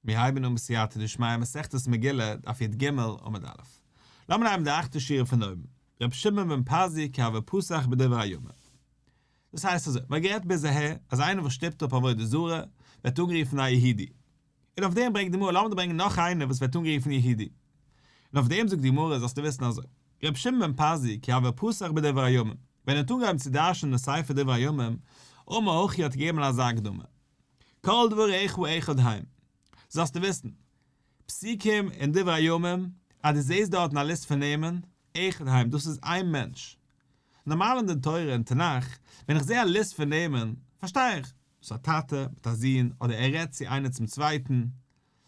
מיר הייבן אן בסייעתא דשמיא מסכת מגילה, דף י"ג, עמוד א'. לאמיר נעמען די אכטע שורה פון אויבן, רבי שמעון בן פזי כי הוה פתח בדברי הימים. דאס הייסט אזוי, מ'האט גערעדט ביז אהער אז איינער וואס שטופט אפ עבודה זרה ווערט אנגערופן א יהודי. און אויף דעם ברענגט די גמרא, לאמיר דא ברענגען נאך איינער וואס ווערט אנגערופן יהודי. און אויף דעם זאגט די גמרא זאלסטו וויסן אזוי, רבי שמעון בן פזי כי הוה פתח בדברי הימים, ווען ער האט אנגעהויבן צו דרש'נען אין ספר דברי הימים, אמר הכי האט ער געגעבן אזא הקדמה, כל דבריך אחד הם, זאלסטו וויסן, פסוקים אין דברי הימים, אז דו זעסט דארטן א ליסט פון נעמען, אחד הם, דאס איז איין מענטש. נארמאל אין די תורה אין תנך, ווען איך זע א ליסט פון נעמען, פארשטיי איך, דאס איז א טאטע מיט א זון, אדער ער רעדט צו איינער צום צווייטן,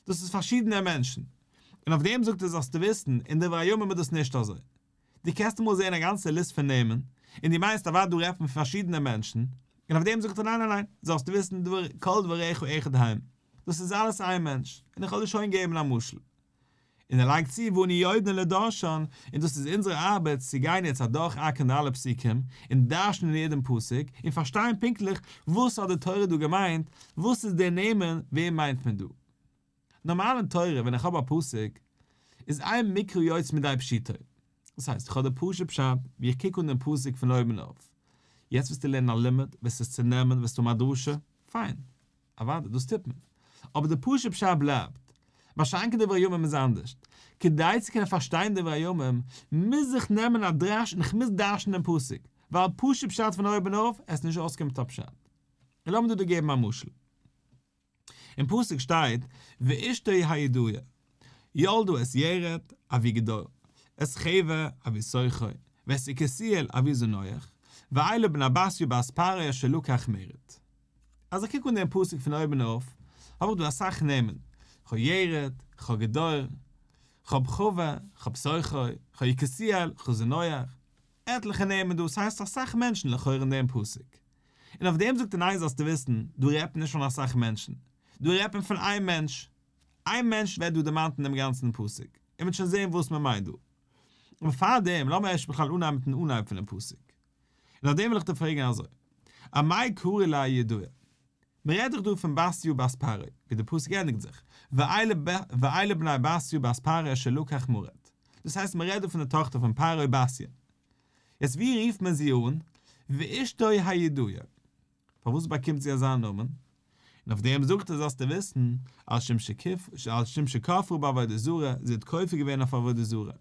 דאס איז פארשידענע מענטשן. און אויף דעם זאגט ער זאלסטו וויסן, אין דברי הימים איז דאס נישט אזוי. דו קענסט אמאל זען א גאנצע ליסט פון נעמען, און דו מיינסט אוודאי דא רעדט מען פון פארשידענע מענטשן, און אויף דעם זאגט ער ניין ניין ניין, זאלסטו וויסן דבר כל דבריך אחד הם, דאס איז אלעס איין מענטש, און איך וועל דיר שוין געבן א משל. און ער לייגט צו ואנו יודעין לדרשן, און דאס איז אונזערע ארבעט צו גיין יעצט אדורך אקערן אלע פסוקים, און דרש'נען יעדעם פסוק, און פארשטיין פונקטליך וואס האט די תורה דא געמיינט, וואס איז די נעמען, וועם מיינט מען דא. נארמאל אין תורה ווען איך האב א פסוק איז אין מקרא יוצא מידי פשוטו, דאס הייסט איך האב די פשוט פשט ווי איך קוק אן דעם פסוק פון אויבן אויף, יעצט וועסטו לערנען א לימוד, וועסט עס צונעמען, וועסטו האבן א דרשה, פיין, אוודאי דאס טוט מען, אבער די פשוט פשט בלייבט, מה שאין כן דברי הימים איז אנדערשט, כדי צו קענען פארשטיין דברי הימים מוז איך נעמען א דרש און איך מוז דרש'ן דעם פסוק, ווייל פשוט פשט פון אויבן אויף עס נישט אויסקומט מיט א פשט. און לאמיר דא דיר געבן א משל. אין פסוק שטייט ואשתו הידועה ילדה את ירד אבי גדור את חבר אבי סוכו ואת יקותיאל אבי זנוח ואלה בני בתיה בת פרעה אשר לקח מרד. אז איך קוק אן דעם פסוק פון אויבן אויף האב איך דא אסאך נעמען, כ'האב ירד, כ'האב גדור, כ'האב חבר, כ'האב סוכו, כ'האב יקותיאל, כ'האב זנוח, עטליכע נעמען דא, ס'הייסט אסאך מענטשן לכאורה אין דעם פסוק. און אויף דעם זאגט ער ניין זאלסטו וויסן, דא רעדט מען נישט פון אסאך מענטשן, דא רעדט מען פון איין מענטש, איין מענטש ווערט דא דערמאנט אין דעם גאנצן פסוק, און מ'וועט שוין זען וואס מען מיינט דא. אבער פאר דעם לאמיר ערשט בכלל אנהייבן מיטן אנהייב פונעם פסוק. און אויף דעם וויל איך דיר פרעגן אזוי, אמאי קרי לה יהודאה? מען רעדט דאך דא פון בתיה בת פרעה, ווי דער פסוק ענדיגט זיך, ואלה בני בתיה בת פרעה אשר לקח מרד. דאס הייסט מען רעדט דא פון די טאכטער פון פרעה בתיה. יעצט ווי רופט מען זי אן? ואשתו הידועה. פארוואס באקומט זי אזא נאמען? און אויף דעם זאגט ער זאלסטו וויסן, על שום שכפרה בעבודה זרה, זי האט כופר געווען אויף עבודה זרה.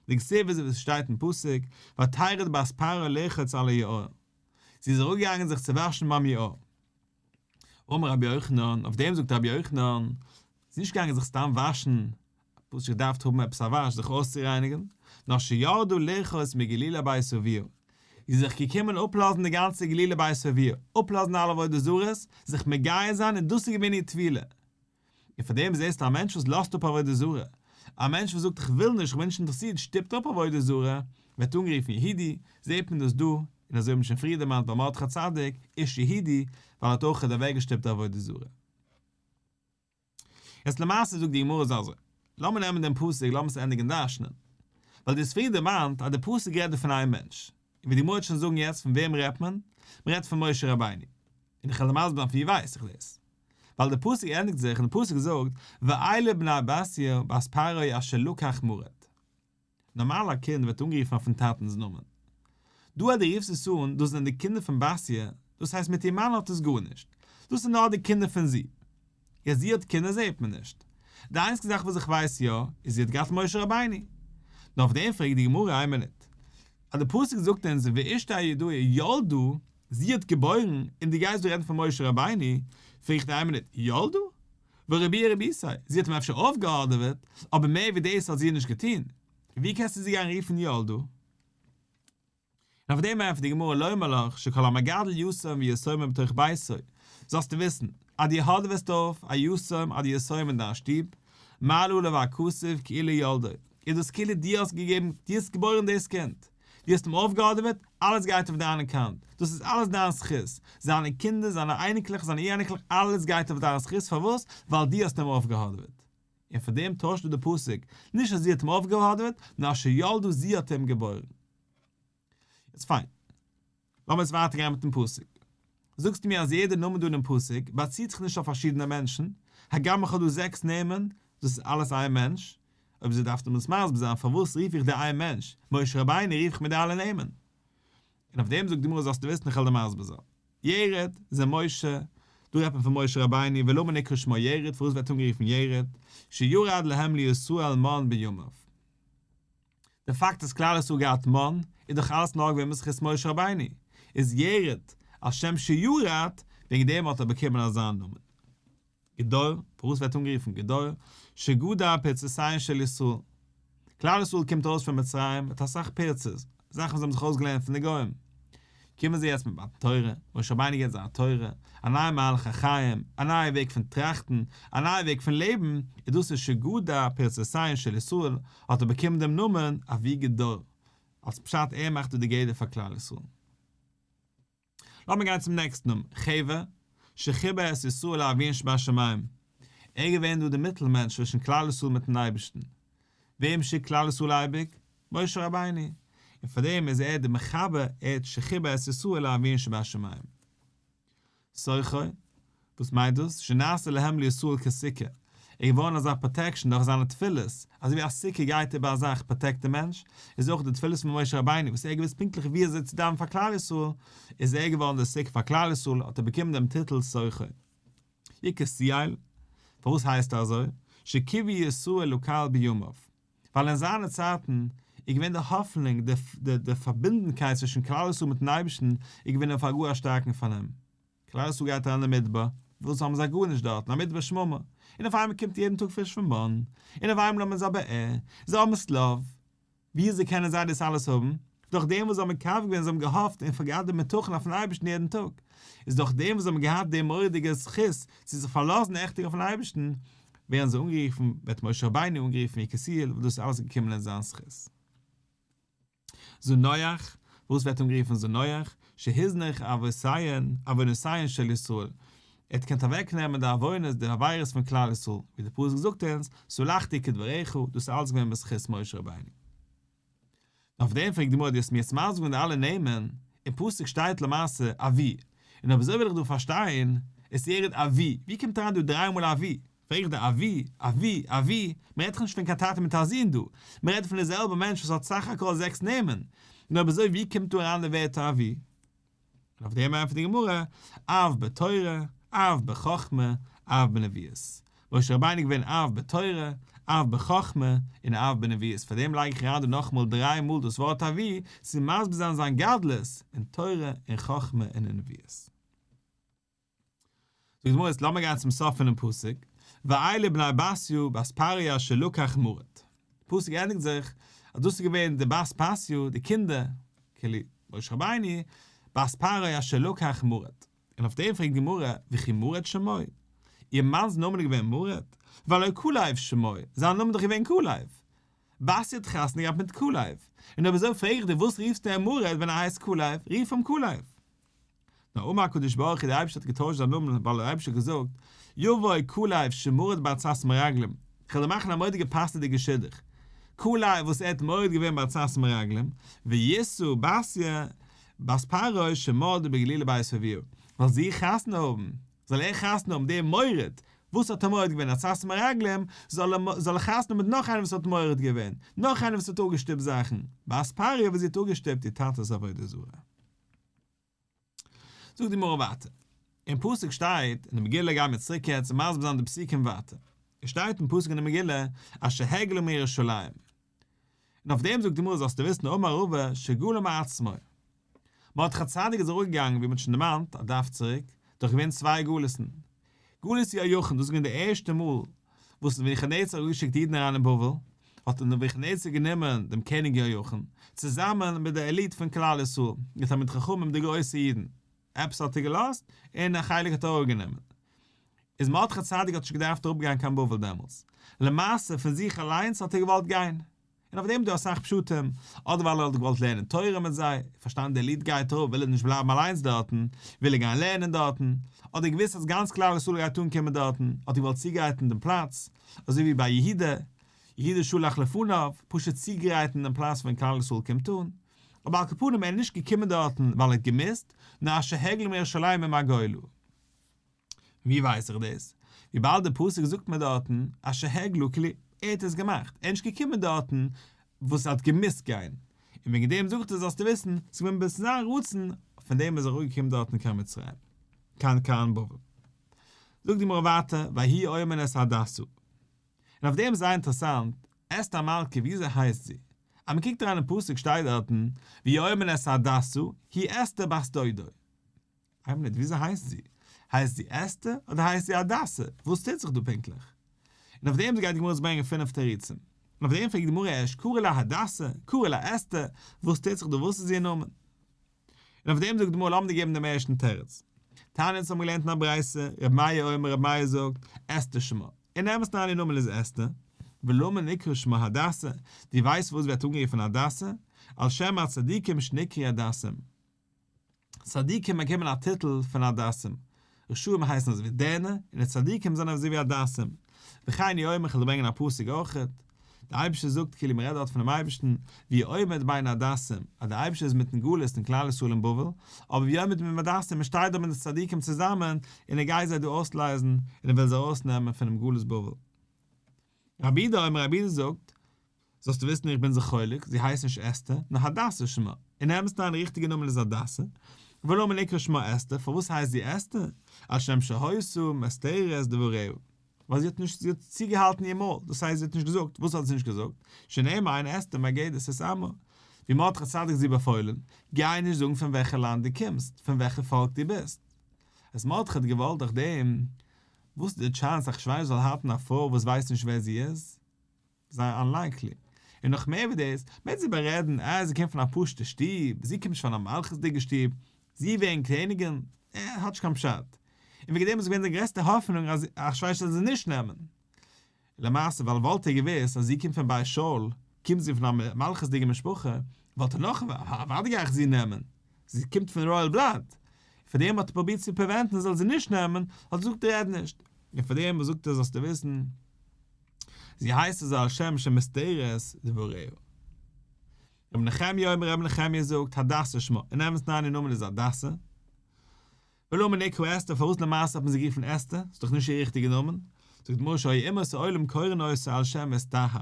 דכתיב אזוי ווי עס שטייט אין פסוק, ותרד בת פרעה לרחוץ על היאור. זי איז אראפגעגאנגען זיך צו וואשן ביים יאור. אמר רבי יוחנן, אויף דעם זאגט רבי יוחנן, זי איז נישט געגאנגען זיך סתם וואשן, פשוט געדארפט האבן עפעס א וואש זיך אויסצורייניגן, נאר שירדה לרחוץ מגלולי בית אביה, זי איז זיך געקומען אפלאזן די גאנצע גלולי בית אביה, אפלאזן אלע עבודה זרות, זיך מגייר זיין און דאס איז געווען איר טבילה. און פאר דעם זעסטו א מענטש וואס לאזט אפ עבודה זרה, א מענטש וואס זאגט איך וויל נישט, איך בין נישט אינטערעסירט, שטופט אפ עבודה זרה, ווערט אנגערופן יהודי, זעט מען דאס דא, און אזוי האט מען שוין פריער דערמאנט ביי מרדכי הצדיק, איש יהודי, ווייל ער האט אויך אוועקגעשטופט עבודה זרה. יעצט למעשה זאגט די גמרא אזוי, לאמיר נעמען דעם פסוק לאמיר עס ענדיגן דרש'נען, ווייל דו האסט פריער דערמאנט אז די פסוק רעדט דא פון איין מענטש, און ווי די גמרא וועט שוין זאגן יעצט פון וועם רעדט מען, מען רעדט פון משה רבינו, און איך וועל דיר מסביר זיין פון ווי ווייס איך דאס, ווייל די פסוק ענדיגט זיך און די פסוק זאגט ואלה בני בתיה בת פרעה אשר לקח מרד. נארמאל א קינד ווערט אנגערופן אויפן טאטנס נאמען. דא אז דו רופסט עס אן דאס זענען די קינדער פון בתיה, דאס הייסט מיט איר מאן האט עס גארנישט, דאס איז נאר די קינדער פון זי. יעצט זי האט קינדער זעהט מען נישט. די איינציגסטע זאך וואס איך ווייס יא, איז זי האט געהאט משה רבינו. נאר אויף דעם פרעגט די גמרא איין מינוט. אז די פסוק זאגט אונז ואשתו הידועה ילדה, זי האט געבוירן, און דו גייסט דא רעדן פון משה רבינו, פרעג איך דיר איין מינוט, ילדה? ורבויי רביתיה, זי האט אים אפשר אויפגעהאדעוועט, אבער מער ווי דאס האט זי נישט געטון, ווי קענסטו זי גיין רופן ילדה? און אויף דעם ענטפערט די גמרא לומר לך שכל המגדל יתום ויתומה בתוך ביתו, זאלסטו וויסן, אז דו האדעוועסט אויף א יתום אדער יתומה אין דיין שטוב, מעלה עליו הכתוב כאילו ילדו, איז דאס כאילו דו האסט געגעבן, דו האסט געבוירן דאס קינד, דו האסט אים אויפגעהאדעוועט, אלעס גייט אויף דיין account, דאס איז אלעס דיין זכות, זיינע קינדער, זיינע אייניקלעך, זיינע אור-אייניקלעך, אלעס גייט אויף דיין זכות, פארוואס? ווייל דו האסט אים אויפגעהאדעוועט. און פאר דעם טוישט דא די פסוק, נישט אז זי האט אים אויפגעהאדעוועט, נאר אשר ילדה זי האט אים געבוירן. איז פיין. לאמיר יעצט ווייטער גיין מיטן פסוק. זאגסטו מיר אז יעדע נאמען דא אינעם פסוק באציט זיך נישט אויף פארשידענע מענטשן, הגם איך האב דא זעקס נעמען, דאס איז אלעס איין מענטש? אויב אזוי דארפסטו מיר עס מסביר זיין פארוואס רוף איך דיר איין מענטש, משה רבינו רוף איך מיט די אלע נעמען? און אויף דעם זאגט די גמרא זאלסטו וויסן איך וועל דיר מסביר זיין. ירד, זה משה, דא רעדט מען פון משה רבינו ולמה נקרא שמו ירד, פארוואס ווערט אנגערופן ירד, שירד להם לישראל מן בימיו. די פאקט אז כלל ישראל געהאט מן, איז דאך אלעס נאר געווען בזכות משה רבינו, איז ירד, על שם שירד, וועגן דעם האט ער באקומען אזא נאמען. גדור, פארוואס ווערט אנגערופן גדור? שגדע פרצותיהן של ישראל. כלל ישראל קומט ארויס פון מצרים מיט אסאך פרצות, זאכן וואס זיי האבן זיך אויסגעלערנט פון די גוים. קומען זיי יעצט מיט מתן תורה, משה רבינו געבט זיי א תורה, א נייע מהלך החיים, א נייע וועג פון טראכטן, א נייע וועג פון לעבן, און דאס איז שגדע פרצותיהן של ישראל, האט ער באקומען דעם נאמען אבי גדור, אלס פשט ער מאכט דא די גדר פאר כלל ישראל. לאמיר גיין צום נעקסטן נאמען, חבר, שחיבר את ישראל לאביהן שבשמים. ער איז געווען דא די מיטל מענטש צווישן כלל ישראל מיטן אייבערשטן. וועם שיקט כלל ישראל אייביג? משה רבינו. און פאר דעם איז ער די מחבר, ער האט שחיבר את ישראל לאביהן שבשמים. סוכו, וואס מיינט דאס? שנעשה להם לישראל כסוכה, ער איז געווארן אזא protection דורך זיינע תפילות, אזוי ווי א סוכה גייט איבער א זאך protect די מענטש, איז אויך די תפילות פון משה רבינו וואס ער האט געוואוסט פונקטליך ווי אזוי צו דאווענען פאר כלל ישראל, איז ער געווארן די סוכה פאר כלל ישראל, האט ער באקומען דעם טיטל סוכו. יקותיאל, פארוואס הייסט ער אזוי? שקיוו ישראל לקל בימיו, ווייל אין זיינע צייטן איז געווען די האפענונג, די פארבינדנקייט צווישן כלל ישראל מיטן אייבערשטן איז געווען אויף א גאר א שטארקן פארנעם. כלל ישראל גייט אריין אין מדבר, וואס האבן זיי גארנישט דארטן, א מדבר שממה, און אויף איינמאל קומט יעדן טאג פריש פון מן, און אויף איינמאל האבן זיי באר, זיי האבן שליו, וויאזוי קענען זיי דאס אלעס האבן? דורך דעם וואס זיי האבן מקווה געווען, זיי האבן געהאפט און געהאט די בטחון אויפן אייבערשטן יעדן טאג, איז דורך דעם וואס זיי האבן געהאט די מורא'דיגע זכות צו זיך פארלאזן עכטיג אויפן אייבערשטן, ווערן זיי אנגערופן, ווערט משה רבינו אנגערופן יקותיאל, וואס דאס איז אלעס געקומען אין זיין זכות. זנוח, וואס ווערט אנגערופן זנוח, שהזניח עוונותיהן, עוונותיהן של ישראל, ער האט געקענט אוועקנעמען די עוונות, די עבירות פון כלל ישראל, ווי דער פסוק זאגט אונז, סלחתי כדבריך, דאס איז אלץ געווען בזכות משה רבינו. אויף דעם פרעגט די גמרא, דו האסט מיר יעצט מסביר געווען די אלע נעמען, אין פסוק שטייט למעשה אבי, און אויב אזוי וויל איך דא פארשטיין, איז ירד אבי, ווי קומט אריין דא דריי מאל אבי? פרעג איך די אבי, אבי, אבי, מען רעדט דאך נישט פון קיין טאטע מיט א זון דא, מען רעדט פון די זעלבע מענטש וואס האט סך הכל זעקס נעמען, נו אויב אזוי ווי קומט דא אריין די ווערטער אבי? און אויף דעם ענטפערט די גמרא, אב בתורה, אב בחכמה, אב בנביאות. משה רבינו איז געווען אב בתורה, אב בחכמה, און אב בנביאות, פאר דעם לייג איך אריין דא נאכאמאל דריי מאל דאס ווארט אבי, צו מסביר זיין זיין גדלות אין תורה, אין חכמה און אין נביאות. זאגט די גמרא יעצט לאמיר גיין צום סוף פונעם פסוק, ואלה בני בתיה בת פרעה אשר לקח מרד. די פסוק ענדיגט זיך אז דאס איז געווען די בת בתיה, די קינדער, כאילו משה רבינו, בת פרעה אשר לקח מרד. און אויף דעם פרעגט די גמרא, וכי מרד שמו? איר מאנ'ס נאמען איז געווען מרד? והלא כלב שמו, זיין נאמען איז דאך געווען כלב. בתיה האט חתונה געהאט מיט כלב. און אויב אזוי פרעג איך דיר וואס רופסטו אים מרד ווען ער הייסט כלב? רוף אים כלב. נאר אמר הקדוש ברוך הוא דער אייבערשטער האט געטוישט זיין נאמען ווייל דער אייבערשטער האט געזאגט, יבוא כלב שמרד בעצת מרגלים, איך וועל דיר מאכן א מורא'דיגע פאסעדיגע שידוך, כלב וואס ער האט מורד געווען בעצת מרגלים, וישא בתיה בת פרעה שמרדה בגלולי בית אביה, זאל זי חתונה האבן, זאל ער חתונה האבן דער מורד, וואס האט ער מורד געווען עצת מרגלים, זאל ער חתונה האבן מיט נאך איינעם וואס האט מורד געווען, נאך איינעם וואס האט אפגעשטופט זאכן, בת פרעה וואס זי האט אפגעשטופט איר טאטע'ס עבודה זרה. זאגט די גמרא ווייטער, אין פסוק שטייט אין די מגילה גייען מיר צוריק יעצט און מסביר זיין די פסוקים ווייטער, עס שטייט אין פסוק אין די מגילה אשר הגלה מירושלים, און אויף דעם זאגט די גמרא זאלסטו וויסן אמר רבא שגלה מעצמו, מרדכי הצדיק איז אראפגעגאנגען ווי מען האט שוין דערמאנט א דף צוריק, דורך געווען צוויי גלות'ן, גלות יהויכין דאס איז געווען די ערשטע מאל וואס נבוכדנצר האט געשיקט אידן אריין אין בבל, האט נבוכדנצר גענומען דעם קעניג יהויכין, צוזאמען מיט די elite פון כלל ישראל, די תלמיד חכמים די גרויסע אידן, עפעס האט ער געלאזט, און א חלק האט ער אויך גענומען. איז מרדכי הצדיק האט נישט געדארפט אראפגיין קיין בבל דעמאלטס, למעשה פון זיך אליינס האט ער געוואלט גיין, און אויף דעם איז דא אסאך פשטים, אדער ווייל ער האט געוואלט לערנען תורה מיט זיי, פארשטאנען די elite גייט אראפ וויל ער נישט בלייבן אליינס דארטן, וויל ער גיין לערנען דארטן, אדער געוואוסט אז גאנץ כלל ישראל גייט אנקומען דארטן, האט ער געוואלט צוגרייטן דעם פלאץ, אזוי ווי ביי יהודה, יהודה שלח לפניו, פשוט צוגרייטן דעם פלאץ ווען כלל ישראל קומט אן. אבער על כל פנים ער איז נישט געקומען דארטן ווייל ער האט געמוזט, נאר אשר הגלו מירושלים עם הגולה. ווי ווייס איך דאס? וויבאלד די פסוק זאגט מיר דארטן אשר הגלו כאילו ער האט עס געמאכט, ער איז נישט געקומען דארטן וואס ער האט געמוזט גיין, און וועגן דעם זאגט ער זאלסטו וויסן, ס'איז געווען בזיין רצון, פון דעם איז ער אראפגעקומען דארטן קיין מצרים, קיין קיין בבל. זאגט די גמרא ווייטער, ויהי אומן את הדסה. און אויף דעם איז זייער אינטערעסאנט, אסתר המלכה וויאזוי הייסט זי? אז מען קוקט אריין אין פסוק שטייט דארטן, ויהי אומן את הדסה, היא אסתר בת דודו. איין מינוט, וויאזוי הייסט זי? הייסט זי אסתר אדער הייסט זי הדסה? וואס טוט זיך דא פונקטליך? און אויף דעם גייט די גמרא אונז ברענגען פינף תירוצים. און אויף דעם פרעגט די גמרא ערשט קרי לה הדסה, קרי לה אסתר, וואס טוט זיך דא, וואס איז איר נאמען? און אויף דעם זאגט די גמרא לאמיר דיר געבן דעם ערשטן תירוץ. תניא אונז האבן געלערנט אין א ברייתא, רבי מאיר אומר רבי מאיר זאגט, אסתר שמה. אין אמת'ן אריין איר נאמען איז אסתר. ולמה נקרא שמה הדסה, דו ווייסט פארוואס ווערט אנגערופן הדסה? על שם הצדיקים שנקראו הדסים. צדיקים באקומען א טיטל פון הדסים, רשעים הייסן אזוי ווי דערנער, און די צדיקים זענען אזוי ווי הדסים. וכן הוא אומר, כ'וועל ברענגען א פסוק אויכעט, דער אייבערשטער זאגט כאילו מ'רעדט דארט פונעם אייבערשטן, והוא עומד בין הדסים, אז דער אייבערשטער איז מיטן גלות און כלל ישראל אין בבל, אבער והוא עומד בין הדסים, ער שטייט דארט מיט די צדיקים צוזאמען, און ער גייט זיי דא אויסלייזן, און ער וויל זיי ארויסנעמען פונעם גלות בבל. רבי יהודה אומר רבי יהודה זאגט, זאלסטו וויסן איך בין זיך חולק, זי הייסט נישט אסתר, נאר הדסה שמה, אין אמת'ן אריין איר ריכטיגע נאמען איז הדסה, ולמה נקרא שמה אסתר, פארוואס הייסט זי אסתר? על שם שהיתה מסתרת דבריה, ווייל זי האט נישט, זי האט צוגעהאלטן איר מויל, דאס הייסט זי האט נישט געזאגט, וואס האט זי נישט געזאגט? שנאמר אין אסתר מגדת את עמה, ווי מרדכי הצדיק האט זי באפוילן, גיי נישט זאגן פון וועלכע לאנד דו קומסט, פון וועלכע פאלק דו ביסט. אז מרדכי האט געוואלט דורך דעם וואס איז די chance אחשורוש זאל האלטן א פרוי וואס ווייסט נישט ווער זי איז? זייער unlikely. און נאך מער ווי דאס, מען וועט זי בארעדן אה זי קומט פון א פשוטע שטוב, זי קומט נישט פון א מלכות'דיגע שטוב, זי ווערן קעניגין? אה האט נישט קיין פשט. און וועגן דעם איז געווען די גרעסטע האפענונג אז אחשורוש זאל זי נישט נעמען. למעשה ווייל וואלט ער געוואוסט אז זי קומט פון בית שאול, קומט זי פון א מלכות'דיגע משפחה, וואלט ער נאך אוודאי גיי איך זי נעמען, זי קומט פון royal blood. פאר דעם האט ער פרובירט צו prevent ן ער זאל זי נישט נעמען, האט ער געזאגט רעד נישט. און פאר דעם זאגט ער זאלסטו וויסן, זי הייסט אזוי על שם שמסתרת דבריה. רבי נחמיה אומר רבי נחמיה זאגט הדסה שמה, אין אמת'ן אריין איר נאמען איז הדסה. ולמה נקרא אסתר פארוואס למעשה האט מען זי גערופן אסתר, ס'איז דאך נישט איר ריכטיגע נאמען, זאגט די גמרא שהיו אומות העולם קורין אותה על שם אסתהר,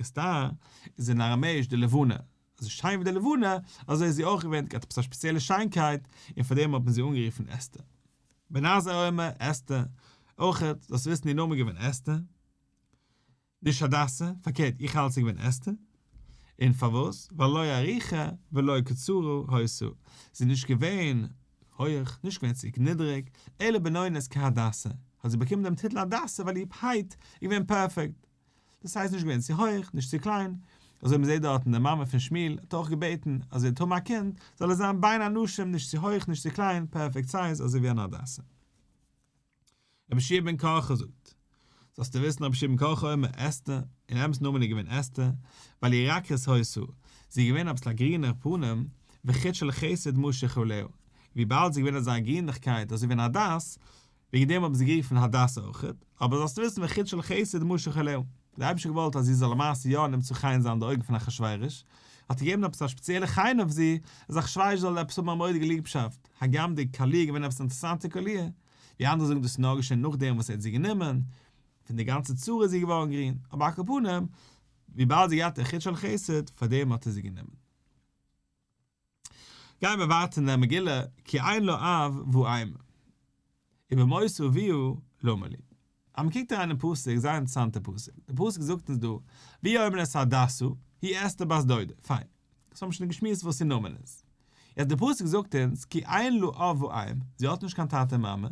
אסתהר איז אין אראמעיש די לבנה, אזוי שיין ווי די לבנה, אזוי איז זי אויך געווען, געהאט עפעס א שפעציעלע שיינקייט, און פאר דעם האט מען זי אנגערופן אסתר. בן עזאי אומר, אסתר, אויכעט, זאלסט וויסן איר נאמען איז געווען אסתר. נישט הדסה, פארקערט איך האלט ס'איז געווען אסתר. און פארוואס? ווייל לא ארוכה ולא קצרה היתה. זי איז נישט געווען הויעך, נישט געווען צו נידריג, אלא בינונית כהדסה. האט זי באקומען דעם טיטל הדסה ווייל איר height איז געווען פערפעקט. דאס הייסט נישט געווען צו הויעך, נישט צו קליין. אזוי מ'זעט דארטן די מאמע פון שמואל האט אויך געבעטן אז זי וועט האבן א קינד, זאל ער זיין בין האנשים, נישט צו הויעך נישט צו קליין, perfect size אזוי ווי אן הדסה. רבי יהושע בן קרחה זאגט, זאלסטו וויסן רבי יהושע בן קרחה אומר אסתר, איר אמת'ן נאמען איז געווען אסתר, ווייל ירקרקת היתה, זי איז געווען אביסל א גרינער פנים, וחוט של חסד משוך עליה, וויבאלד זי איז געווען אזא גרינליכקייט אזוי ווי אן הדס, וועגן דעם האבן זי גערופן הדס אויכעט, אבער זאלסטו וויסן וחוט של חסד משוך עליה, דער אייבערשטער האט געוואלט אז זי זאל למעשה יא נמצא חן זיין אין די אויגן פון אחשורוש, האט ער געגעבן עפעס א שפעציעלע חן אויף זי, אז אחשורוש זאל עפעס האבן א מורא'דיגע ליבשאפט, הגם די קאליר איז געווען עפעס אינטערעסאנטע קאליר, ווי אנדערע זאגן דאס איז נאר געשען נאכדעם וואס ער האט זי גענומען, פון די גאנצע צרה איז זי געווארן גרין, אבער על כל פנים, וויבאלד זי האט געהאט די חוט של חסד, פארדעם האט ער זי גענומען. גייען מיר ווייטער אין דער מגילה, כי אין לה אב ואם. ובמות אביה למה לי. אז מען קוקט אריין אין פסוק, זייער אינטערעסאנטע פסוק. דער פסוק זאגט אונז דא, ויהי אומן את הדסה, היא אסתר בת דודו. פיין. דאס האבן מיר שוין געשמועסט וואס איר נאמען איז. יעצט דער פסוק זאגט אונז, כי אין לה אב ואם, זי האט נישט קיין טאטע און מאמע,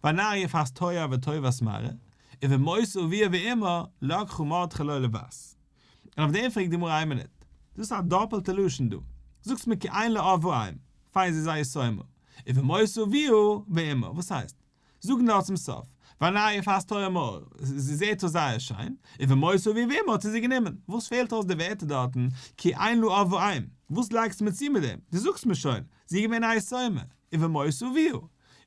והנערה יפת תואר וטובת מראה, ובמות אביה ואמה לקחה מרדכי לו לבת. און אויף דעם פרעגט די גמרא איין מינוט, דאס איז א דאפעלטע לשון דא, זאגסט מיר כי אין לה אב ואם, פיין זי איז א יתומה, ובמות אביה ואמה, וואס הייסט? זאג נאר צום סוף, והנערה יפת תואר מאוד, זי זעהט אויס זייער שיין, ובמות אביה ואמה האט זי זי גענומען, וואס פעלט אויס די ווערטער דארטן כי אין לה אב ואם, וואס לייגסטו מיר צו מיט דעם, דו זאגסט מיר שוין, זי איז געווען א יתומה, ובמות אביה,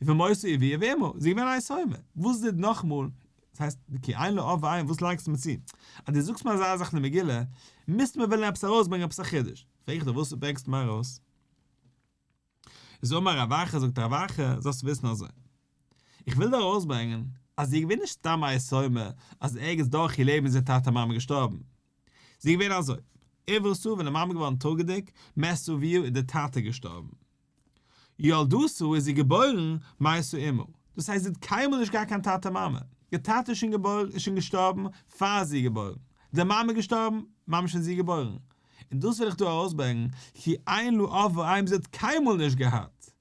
ובמות אביה ואמה, זי איז געווען א יתומה, וואס איז נאכמאל. דאס הייסט, כי אין לה אב ואם, וואס לייגסטו מיר צו? אז דו זאגסט מיר אזא זאך אין די מגילה, מוזטו מיר ווילן עפעס ארויסברענגען עפעס א חידוש. פרעג איך דיר וואס ברענגסטו מיר ארויס? איז אמר רב אחא זאגט רב אחא, זאלסט וויסן אזוי, איך וויל דיר ארויסברענגען אז זי איז געווען נישט סתם א יתומה אז ערגעץ דורך איר לעבן איז איר טאטע מאמע געשטארבן, זי איז געווען אזוי, עברתה ווען די מאמע געווארן טראגעדיג, מת אביה איז די טאטע געשטארבן. ילדתה איז זי געבוירן מתה אמה, דאס הייסט זי האט קיינמאל נישט געהאט קיין טאטע מאמע, די טאטע איז שוין געבוירן איז שוין געשטארבן פאר זי איז געבוירן, די מאמע איז געשטארבן ממש ווען זי איז געבוירן, און דאס וויל איך דא ארויסברענגן, כי אין לה אב ואם זי האט קיינמאל נישט געהאט,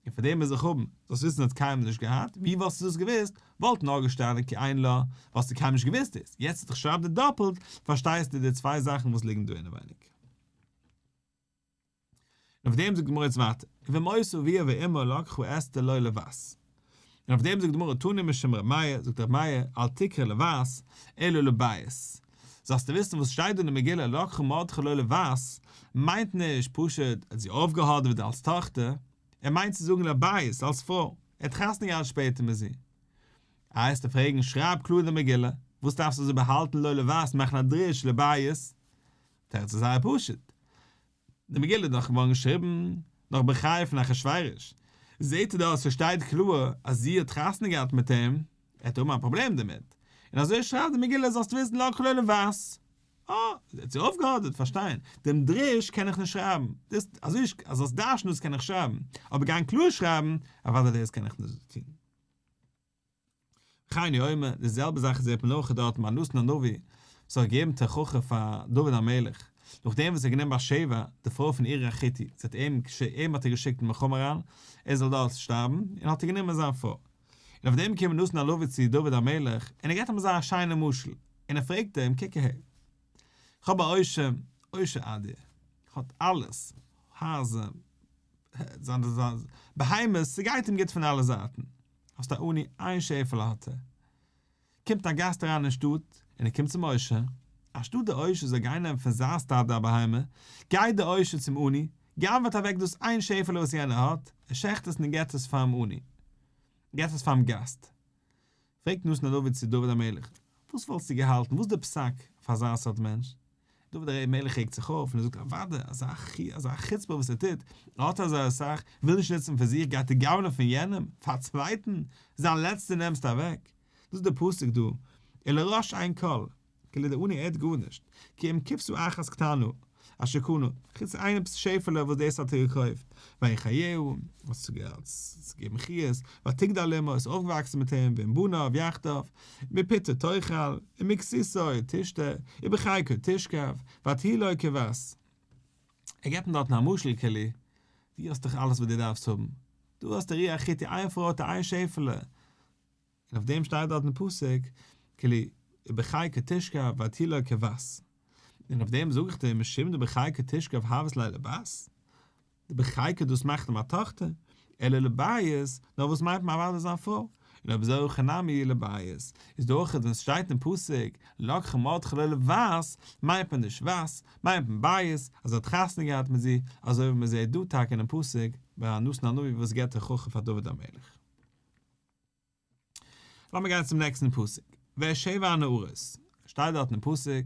און פאר דעם מוז איך האבן, זאלסט וויסן זי האט קיינמאל נישט געהאט, ווי וואלסטו דאס געוואוסט, וואלט נאר געשטאנען כי אין לה, וואלסטו קיינמאל נישט געוואוסט דאס, יעצט אז איך שרייב דיר דאפלט, פארשטייסטו די צוויי זאכן וואס ליגן דא אינעווייניג. און אויף דעם זאגט די גמרא יעצט ווייטער, ובמות אביה ואמה לקחה אסתר לו לבת. און אויף דעם זאגט די גמרא תנא משום ר' מאיר, זאגט ר' מאיר, אל תקרי לבת, אלא לבית. זאלסטו וויסן וואס שטייט דא אין די מגילה לקחה מרדכי לו לבת, מיינט נישט פשוט ער האט זי אויפגעהאדעוועט אלס טאכטער, ער מיינט צו זאגן לבית אלס פרוי, ער האט חתונה געהאט שפעטער מיט זי. איי וועסטו פרעגן שרייב קלאר אין די מגילה, וואס דארפסטו אזוי באהאלטן לו לבת מאכן א דרוש לבית? תירוץ איז זייער פשוט, די מגילה איז דאך געווארן געשריבן נאך בחייו פון אחשורוש, זעהט ער דא אז ס'שטייט קלאר אז זי האט חתונה געהאט מיט אים, ער וועט האבן א פראבלעם דערמיט, און אזוי שרייבט די מגילה זאלסט וויסן לקחה לו לבת. אה, זי האט זי אויפגעהאדעוועט, פארשטיין, דעם דרוש קען איך נישט שרייבן, דאס אזוי אז זאלסט דרש'ן דאס קען איך שרייבן, אבער גיין קלאר שרייבן, אוודאי דאס קען איך נישט טון. וכן הוא אומר, די זעלבע זאך זעט מען אויך דארט ביי נתן הנביא, וואס האט געגעבן תוכחה פאר דוד המלך, נאכדעם וואס ער האט גענומען בת שבע, די פרוי פון אוריה החתי, זי האט אים, אים האט ער געשיקט אין מלחמה אריין, ער זאל דארט שטארבן, און האט ער גענומען זיין פרוי. און אויף דעם קומט נתן הנביא צו דוד המלך, און ער געבט אים אזא שיינע משל, און ער פרעגט אים, קוק אהער, איך האב א עושר, עושר אדיר, האט אלעס, הייזער, זיינע בהמות, ס'גייט אים גוט פון אלע זייטן. האסט א עני איין שעפעלע האט ער. קומט א גאסט אריין אין שטאט, און ער קומט צום עושר, אנשטאט דער עושר זאל גיין נעמען פון זיין סטאדע א בהמה, גייט דער עושר צום עני, גנב'עט אוועק דאס איין שעפעלע וואס יענער האט, ער שעכט עס און ער געבט עס פאר'ן עני, געבט עס פאר'ן גאסט. פרעגט נתן הנביא צו דוד המלך, וואס וואלסטו געהאלטן, וואס איז דער פסק פאר אזא סארט מענטש? דוד המלך רעגט זיך אויף און ער זאגט אוודאי, אזא אזא חוצפה וואס ער טוט, ער האט אזוי אסאך, וויל נישט נוצן פאר זיך, גייט ער גנב'נען פון יענעם, פאר א צווייטן, זיין לעצטע נעמסטו אוועק. דאס איז דער פסוק דא, ולרש אין כל, כאילו דער עני ער האט גארנישט, כי אם כבשה אחת קטנה, אשר קנה, חוץ איין עפעס שעפעלע וואס דאס האט ער געקויפט, ויחיה, האט געגעבן חיות, ותגדל עמו, איז אויפגעוואקסן מיט אים, ועם בניו יחדיו, מפתו תאכל, ומכסותו תשתה, ובחיקו תשכב, ותהי לו כבת. ער געבט אים דארטן א משל כאילו, דו האסט דאך אלעס וואס דו דארפסט האבן, דא האסטו אוריה החתי איין פרוי האט איין שעפעלע, און אויף דעם שטייט דארט אין פסוק, כאילו, ובחיקו תשכב ותהי לו כבת. און אויף דעם זאג איך דיר, משום דבחיקו תשכב הות ליה לבת, דבחיקו דאס מאכט אים א טאכטער, אלא לבית, נאר וואס מיינט מען אוודאי זיין פרוי, און אויב אזוי הכא נמי לבית, איז דא אויך ווען ס'שטייט אין פסוק לקחה מרדכי לו לבת, מיינט מען נישט בת, מיינט מען בית, אז ער האט חתונה געהאט מיט זי, אזוי ווי מ'זעט דא טאקע אינעם פסוק ביי נתן הנביא וואס געבט תוכחה פאר דוד המלך. לאמיר גיין צום נעקסטן פסוק, ואת שבע הנערות, שטייט דארט אין פסוק,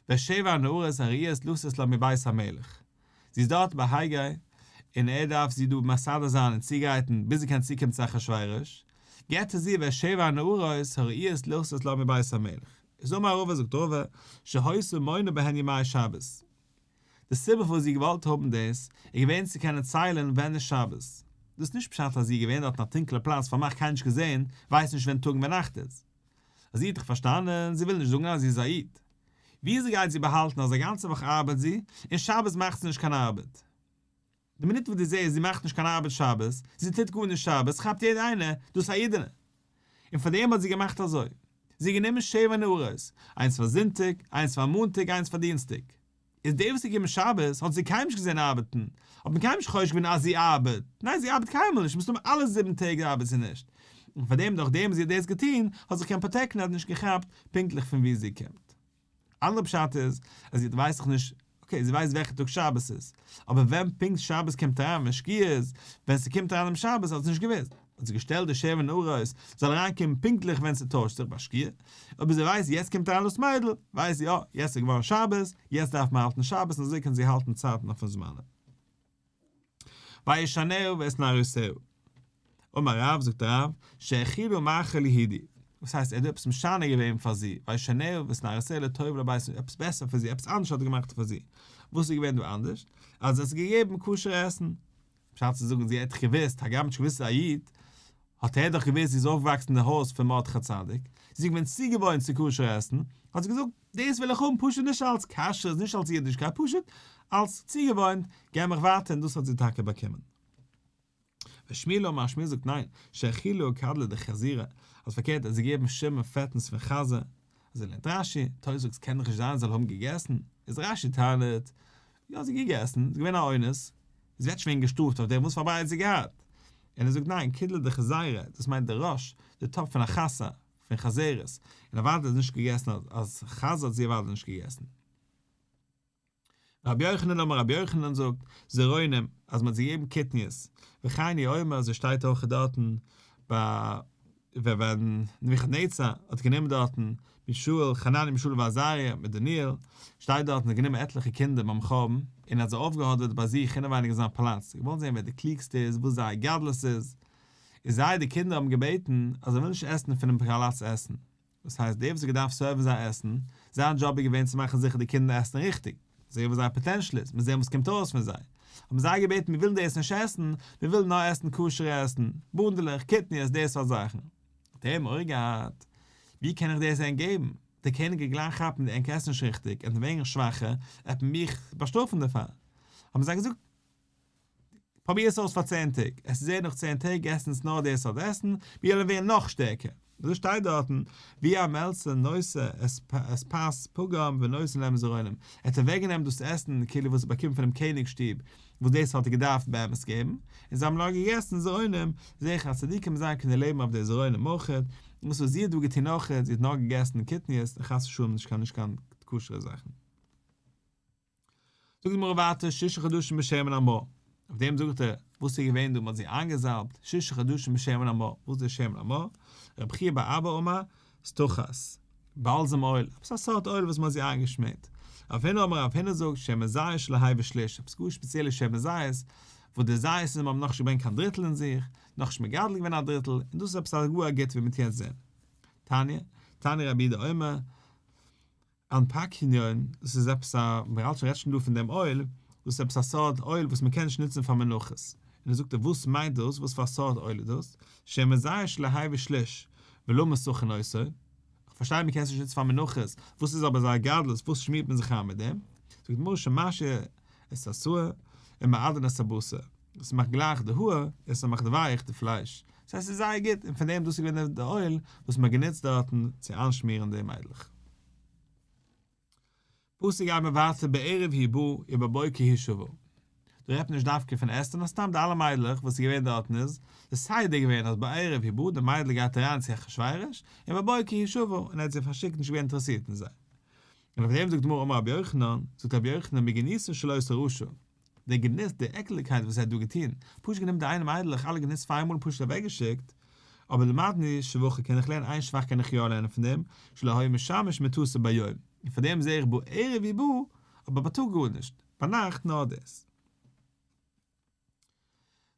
ואת שבע הנערות הראויות לתת לה מבית המלך, זי איז דארט ביי הגי, און ער דארף זי דא מסדר זיין און צוגרייטן ביז זי קען צוקומען צו אחשורוש, געבט ער זי ואת שבע הנערות הראויות לתת לה מבית המלך, איז אמר רבא זאגט רבא, שהיתה מונה בהן ימי שבת, די סיבה פארוואס זי האט געוואלט האבן דאס, איז געווען צו קענען ציילן ווען איז שבת. דאס איז נישט פשט אז זי איז געווען דארט אין א טונקעלע פלאץ פארמאכט קיינער נישט געזען, ווייסט נישט ווען טאג און ווען נאכט איז. אז זי האט דאך פארשטאנען, זי וויל נישט זאגן אז זי איז א איד. וויאזוי גייט זי באהאלטן אז א גאנצע וואך ארבעט זי, און שבת מאכט זי נישט קיין ארבעט? די מינוט וואס דו זעסט זי מאכט נישט קיין ארבעט שבת, זי טוט גארנישט שבת, כאפט יעדער איינער, דאס איז א אידענע. און פאר דעם האט זי געמאכט אזוי. זי האט גענומען שבע נערות, איינס פאר זונטאג, איינס פאר מאנטאג, איינס פאר דינסטאג. איז די וואס איז געקומען שבת, האט זי קיינמאל נישט געזען ארבעטן, האט מען קיינמאל נישט חושד געווען אז זי ארבעט, ניין זי ארבעט קיינמאל נישט, מסתמא אלע זיבן טעג ארבעט זי נישט. און פאר דעם דורך דעם זי האט דאס געטון, האט זיך קיין פארטעקנער נישט געכאפט פונקטליך פון וואו זי קומט. אנדערע פשט איז אז זי ווייסט דאך נישט, okay זי ווייסט וועלכע טאג שבת איז, אבער ווען פונקט שבת קומט אריין ווען שקיעה איז, ווען ס'קומט אריין דעם שבת האט זי נישט געוואוסט. האט זי געשטעלט די שבע נערות זאל אריינקומען פונקטליך ווען ס'טוישט זיך ביי שקיעה, אויב זי ווייסט יעצט קומט אריין דאס מיידל, ווייסט זי אה, יעצט איז געווארן שבת, יעצט דארף מען האלטן שבת און אזוי קען זי האלטן צייטן אויפן זמנים. וישנהו ואת נערותיה. אמר רב, זאגט רב, שהאכילה מאכל יהודי. וואס הייסט ער האט דא עפעס משנה געווען פאר זי, וישנהו ואת נערותיה לטוב לבית, עפעס בעסער פאר זי, עפעס אנדערש האט ער געמאכט פאר זי. וואס איז געווען דא אנדערש? אז ער האט געגעבן כשר'ע עסן. פשט צו זאגן זי האט דאך געוואוסט, הגם נישט געוואוסט איז א איד, האט ער דאך געוואוסט זי איז אויפגעוואקסן אין די הויז פון מרדכי הצדיק, זי איז געווען צוגעוואוינט צו כשר'ע עסן, האט זי געזאגט, דאס וויל איך האבן פשוט נישט אלס כשרות, נישט אלס אידישקייט, פשוט אלס צוגעוואוינט, געב מיך ווייטער און דאס האט זי טאקע באקומען. ושמואל אמר, שמואל זאגט ניין, שהאכילה קדלי דחזירי, אז פארקערט ער האט זי געגעבן שומן פעטנס פון חזיר, אזוי לערנט רש"י, תוס' זאגט ס'קען דאך נישט זיין זי זאל האבן געגעסן, איז רש"י טענה'ט, יא זי האט געגעסן, ס'איז געווען א אונס, זי ווערט שוין געשטראפט אויף דעם, וואס פאר ברירה האט זי געהאט? און ער זאגט ניין, קדלי דחזירי, דאס מיינט די ראש, די טאפ פון א חסה, פון חזרת, און אוודאי האט זי נישט געגעסן אז חזיר האט זי אוודאי נישט געגעסן. רבי יוחנן אמר רבי יוחנן זאגט, זרעונים, אז מען האט זיי געגעבן קטניות, וכן הוא אומר אזוי שטייט אויך דארטן ביי ווען נבוכדנצר האט גענומען דארטן מישאל חנניה מישאל ועזריה מיט דניאל, שטייט דארטן האט גענומען עטליכע קינדער ביים חורבן און האט זיי אויפגעהאדעוועט ביי זיך אינעווייניג אין זיין פאלאץ, געוואלט זען ווער די קלוגסטע איז וואס זייער גדלות איז, און זיי די קינדער האבן געבעטן אז זיי ווילן נישט עסן פונעם פאלאץ עסן, דאס הייסט דער וואס האט געדארפט סערוון זיי עסן, זיין דזשאב איז געווען צו מאכן זיכער די קינדער עסן ריכטיג, זעהן וואס זייער פאטענשל איז, מיר זעהן וואס קומט ארויס פון זיי. האבן זיי געבעטן מיר ווילן דאס נישט עסן, מיר ווילן נאר עסן כשר'ע עסן, באנדעלעך, קטניות, די סארט זאכן. האט ער מורא געהאט, ווי קען איך דאס ענק געבן? דער קעניג גייט גלייך כאפן די ענק עסן נישט ריכטיג, ענק ווערן שוואכער, עט מען מיך באשטראפן דערפאר. האבן זיי געזאגט, פרוביר עס אויס פאר צען טעג, עס איז זעהר נאך צען טעג עסן עס נאר די סארט עסן, מיר וועלן ווערן נאך שטערקער. אזוי שטייט דארטן, והוא המלצר נושא את פת פגם ונותן להם זרעונים, ער האט אוועק גענומען דאס עסן כאילו וואס ער באקומט פונעם קעניג שטוב, וואס דאס האט ער געדארפט באמת געבן, און זיי האבן נאר געגעסן זרעונים, זעה איך אז צדיקים זיי קענען לעבן אויף די זרעונים אויכעט, און דאס וואס זי האט דא געטון אויכעט, זי האט נאר געגעסן קטניות און חס ושלום נישט קיין נישט קיין כשר'ע זאכן. זאגט די גמרא ווייטער שישה חדשים בשמן המור, אויף דעם זאגט ער, וואס איז געווען דא, מען האט זי איינגעזאלבט שישה חדשים בשמן המור, וואס איז דער שמן המור? רבי חייא בר אבא אמר, סטחת, balsam oil, עפעס א סארט אויל וואס מען האט זי איינגעשמירט. רב הונא אמר רב הונא זאגט, שמן זית שלא הביא שליש, עפעס גאר שפעציעלע שמן זית, וואס די זיתים האבן נאכנישט געברענגט קיין דריטל אין זיך, נאכנישט מגדל געווען א דריטל, און דאס איז עפעס א גאר א גוט ווי מען וועט יעצט זען. תניא, תניא רבי יהודה אומר, אנפקיון, דאס איז עפעס א, מיר האלט שוין רעדט שוין דא פון דעם אויל, דאס איז עפעס א סארט אויל וואס מען קען נישט נוצן פאר מנחות, און ער זאגט וואס מיינט דאס, וואס פאר סארט אויל איז דאס, שמן זית שלא הביא שליש, ולמה סכין אותו, איך פארשטיי מען קען עס נישט נוצן פאר מנחות, וואס איז אבער זייער גדלות, וואס שמירט מען זיך איין מיט דעם, זאגט די גמרא שמשהה את השעיר ומעדן את הבשר, עס מאכט גלייך די האר, און עס מאכט ווייך די פלייש, דאס הייסט עס איז זייער גוט, און פון דעם דאס איז געווען די אויל וואס מען האט גענוצט דארטן צו איינשמירן די מיידלעך. פסוק גייען מיר ווייטער בערב הוא בא ובבוקר היא שבה. דא רעדט מען נישט דווקא פון אסתר נאר סתם די אלע מיידלעך וואס איז געווען דארטן איז די סדר געווען אז בערב הוא בא די מיידל גייט אריין צו אחשורוש ובבוקר היא שבה און ער האט זיי פארשיקט נישט געווען אינטערעסירט אין זיי. און אויף דעם זאגט די גמרא אמר רבי יוחנן, זאגט רבי יוחנן מגנותו של אותו רשע, די גנות, די עקלדיגקייט וואס ער האט דא געטון, פשוט גענומען די איינע מיידלעך אלע גענוצט פאר איינמאל און פשוט אוועקגעשיקט, אבער למדנו שבחו קען איך לערנען איין שבח קען איך יא לערנען פון דעם, שלא היה משמש מטתו ביום, און פון דעם זעה איך בערב הוא בא, אבער בייטאג גארנישט, ביינאכט נאר דאס.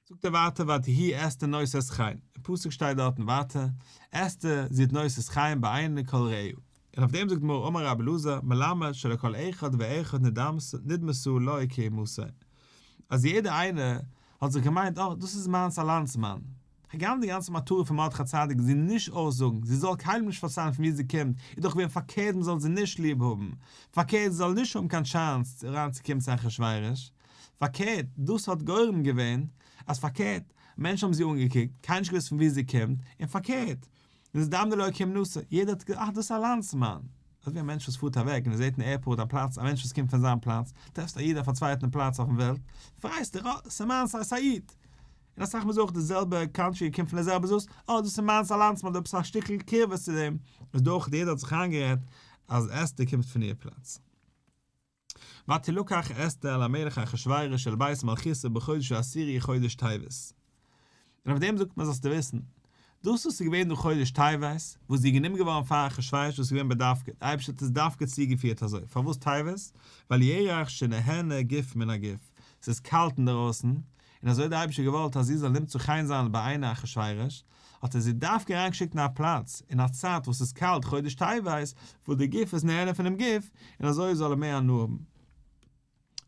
זאגט ער ווייטער ותהי אסתר נושאת חן, אין פסוק שטייט דארטן ווייטער, אסתר זי האט נושאת חן בעיני כל רואיה, און אויף דעם זאגט די גמרא אמר רבי אלעזר מלמד שלכל אחד ואחד נדמתה לו כאומתו, אז יעדער איינער האט זיך געמיינט אה דאס איז מיינס א לאנדסמאן, הגם די גאנצע מטרה פון מרדכי הצדיק זי נישט אויסזאגן, זי זאל קיינעם נישט פארציילן פון ווי זי קומט, איז דאך געווען פארקערט מען זאל זי נישט ליב האבן, פארקערט זי זאל נישט האבן קיין chance אריינצוקומען צו אחשורוש, פארקערט, דאס האט גורם געווען אז פארקערט, מענטשן האבן זי אנגעקוקט, קיינער נישט געוואוסט פון וואו זי קומט, און פארקערט, נזדמנה לו כהומנתו, יעדער האט געזאגט, אה, דאס איז א לאנדסמאן. אזוי ווי א מענטש וואס פארט אוועק און ער זעט אין airport א פלאץ א מענטש וואס קומט פון זיין פלאץ, טרעפסט א איד אויף א צווייטן פלאץ אויפן וועלט, פרייסט דיך, אה, ס'איז מיינס, ס'איז א איד. און אסאך מאל איז אויך די זעלבע country, קומט פון די זעלבע זאס, אה, דאס איז מיינס א לאנדסמאן, דא עפעס א שטיקל קרבה צו דעם, איז דא אויך יעדער האט זיך איינגערעדט אז אסתר קומט פון איר פלאץ. ותלקח אסתר אל המלך אחשורוש אל בית מלכותו בחודש העשירי חודש טבת. און אויף דעם זאגט מען זאלסטו וויסן, דאס וואס איז געווען דא חודש טבת, וואס זי איז גענומען געווארן פאר אחשורוש, דאס איז געווען בדווקא, דער אייבערשטער האט עס דווקא צוגעפירט אזוי, פארוואס טבת? ווייל ירח שנהנה גוף מן הגוף, ס'איז קאלט אינדערויסן, און אזוי האט דער אייבערשטער געוואלט אז זי זאל נמצא חן זיין בעיני אחשורוש, האט ער זי דווקא אריינגעשיקט אין א פלאץ, אין א צייט וואס ס'איז קאלט חודש טבת, וואס דער גוף איז נהנה פונעם גוף, און אזוי זאל ער מער הנאה האבן.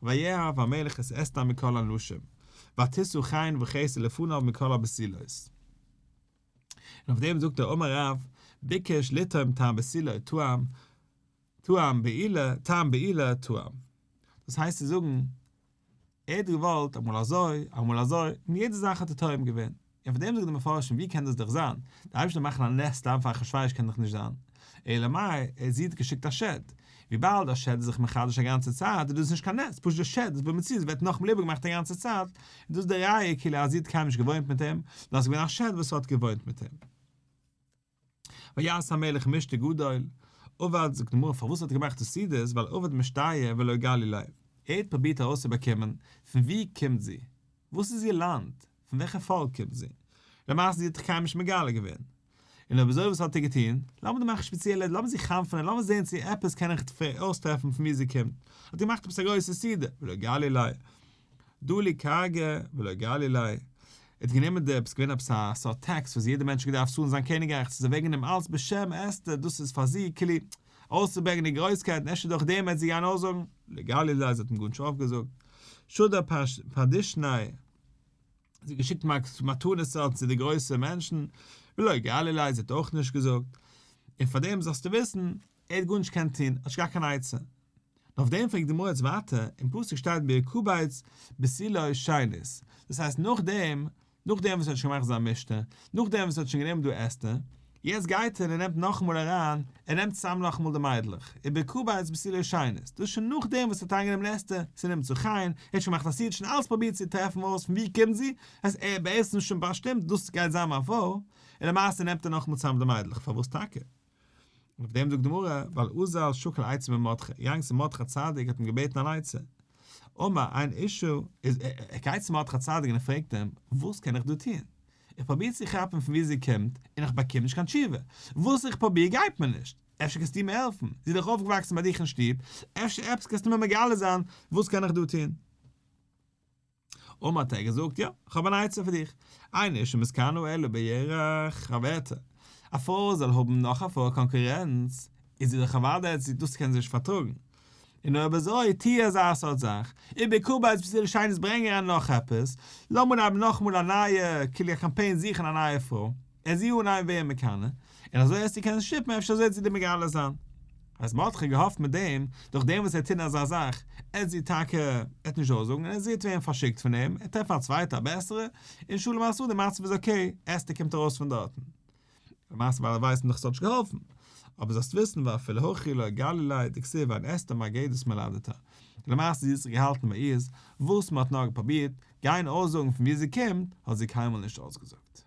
ויאהב המלך את אסתר מכל הנשים, ותשא חן וחסד לפניו מכל הבתולות. און אויף דעם זאגט ער אמר רב, ביקש לטעום טעם בתולה טעם, טעם בעילה, טעם בעילה טעם. דאס הייסט צו זאגן, ער האט געוואלט אמאל אזוי, אמאל אזוי, און יעדע זאך האט ער טועם געווען. און פאר דעם זאגן די מפרשים ווי קען דאס דאך זיין? די אייבערשטער מאכן א נס סתם פאר אחשורוש קען דאך נישט זיין. אלא מאי, ער זי האט געשיקט א שד. וויבאלד א שד איז זיך מחדש א גאנצע צייט איז דאס נישט קיין נס, פשוט די שד איז במציאות ווערט נאכאמאל איבערגעמאכט א גאנצע צייט, און דאס איז די ראיה כאילו אז זי האט קיינמאל נישט געוואוינט מיט אים, נאר עס איז געווען א שד וואס האט געוואוינט מיט אים. ויעש המלך משתה גדול, עבד, זאגט די גמרא פארוואס האט ער געמאכט די סעודות, ווייל עבד משתיא ולא גלי ליה, ער האט פרובירט ארויסצובאקומען פון וואו קומט זי, וואס איז איר לאנד, פון וועלכע פאלק קומט זי, למעשה זי האט דאך קיינמאל נישט מגלה געווען, און אויב אזוי וואס האט ער געטון, לאמיר דא מאכן שפעציעלע, לאמיר זי חנפ'ענען, לאמיר זען צו עפעס קען איך אויסטרעפן פון וואו זי קומט, האט ער געמאכט עפעס א גרויסע סעודה, ולא גלי ליה. דלי כרגא ולא גלי ליה, ער האט גענומען די, עפעס געווען עפעס א סארט טעקס וואס יעדער מענטש האט געדארפט צאלן זיין קעניגרייך ס'איז אוועק גענומען אלץ בשם אסתר דאס איז פאר זי כאילו אויסצוברענגען די גרויסקייט און אפשר דורך דעם וועט זי גיין אויסזאגן לא גלי ליה זי האט אים גארנישט אויפגעזאגט שדר פרדישני זי האט געשיקט מתנות צו די גרויסע מענטשן ולא גלי ליה זי האט אויך נישט געזאגט און פאר דעם זאלסטו וויסן ער האט גארנישט געקענט טון, האט נישט געהאט קיין עצה. און אויף דעם פרעגט די גמרא יעצט ווייטער, אין פסוק שטייט בהקבץ בתולות שנית, דאס הייסט נאכדעם, נאכדעם וואס ער האט שוין געמאכט זיין משתה, נאכדעם וואס ער האט שוין גענומען דא אסתר, יעצט גייט ער און ער נעמט נאכאמאל אריין, ער נעמט צוזאם נאכאמאל די מיידלעך, ובהקבץ בתולות שנית, דאס איז שוין נאכדעם וואס ער האט אריינגענומען אסתר, ס'איז נמצא חן, ער האט שוין געמאכט א סעודה, שוין אלעס פרובירט צו טרעפן אויס פון וואו קומט זי, עס ער בעצם שוין באשטימט דאס גייט זיין מיין פרוי, און למעשה נעמט ער נאכאמאל צוזאם די מיידלעך, פארוואס טאקע? און אויף דעם זאגט די גמרא, ווייל אזל שקל עצה ממרדכי, געגאנגען צו מרדכי הצדיק האט אים געבעטן אן עצה, אמר אין אשה, איז ער גייט צו מרדכי הצדיק און ער פרעגט אים, וואס קען איך דא טון? איך פרוביר צו כאפן פון וואו זי קומט, און איך באקום נישט קיין תשובה, וואס איך פרוביר גייט מיר נישט, אפשר קענסטו מיר העלפן, זי איז דאך אויפגעוואקסן ביי דיך אין שטוב, אפשר עפעס קענסטו מיר מגלה זיין, וואס קען איך דא טון? אמר האט ער געזאגט, יא, איך האב אן עצה פאר דיך, אין אשה מתקנאה אלא בירך חברתה, א פרוי זאל האבן נאך א פרוי קאנקורענץ, איז זי דאך אוודאי אז דאס קען זי נישט פארטראגן, און אויב אזוי טוה אזא סארט זאך, ובהקבץ בתולות שנית ברענג אריין נאך עפעס, לאמיר אנהייבן נאכאמאל א נייע כאילו א קאמפיין זוכן א נייע פרוי, ער זי אנהייבן ווערן מקנא, און אזוי וועסטו קענען שטופן אפשר אזוי וועט זי דיר מגלה זיין. אז מרדכי האט געהאפט מיט דעם, דורך דעם וואס ער טוט אזא זאך, עט זי טאקע, עט נישט אויסזאגן, און זי עט ווערן פארשיקט פון אים, עט טרעפן א צווייטע א בעסערע, און שלום על ישראל די מצב איז okay, אסתר קומט ארויס פון דארטן. למעשה ווייל ער ווייסט דאך ס'האט נישט געהאלפן. אבער זאלסט וויסן ואפילו הכי לא גלי ליה דכתיב ואין אסתר מגדת מולדתה. למעשה זי האט זיך געהאלטן ביי אירס, וואס מ'האט נאר געפרובירט, גיין אויסזאגן פון וואו זי קומט, האט זי קיינמאל נישט אויסגעזאגט.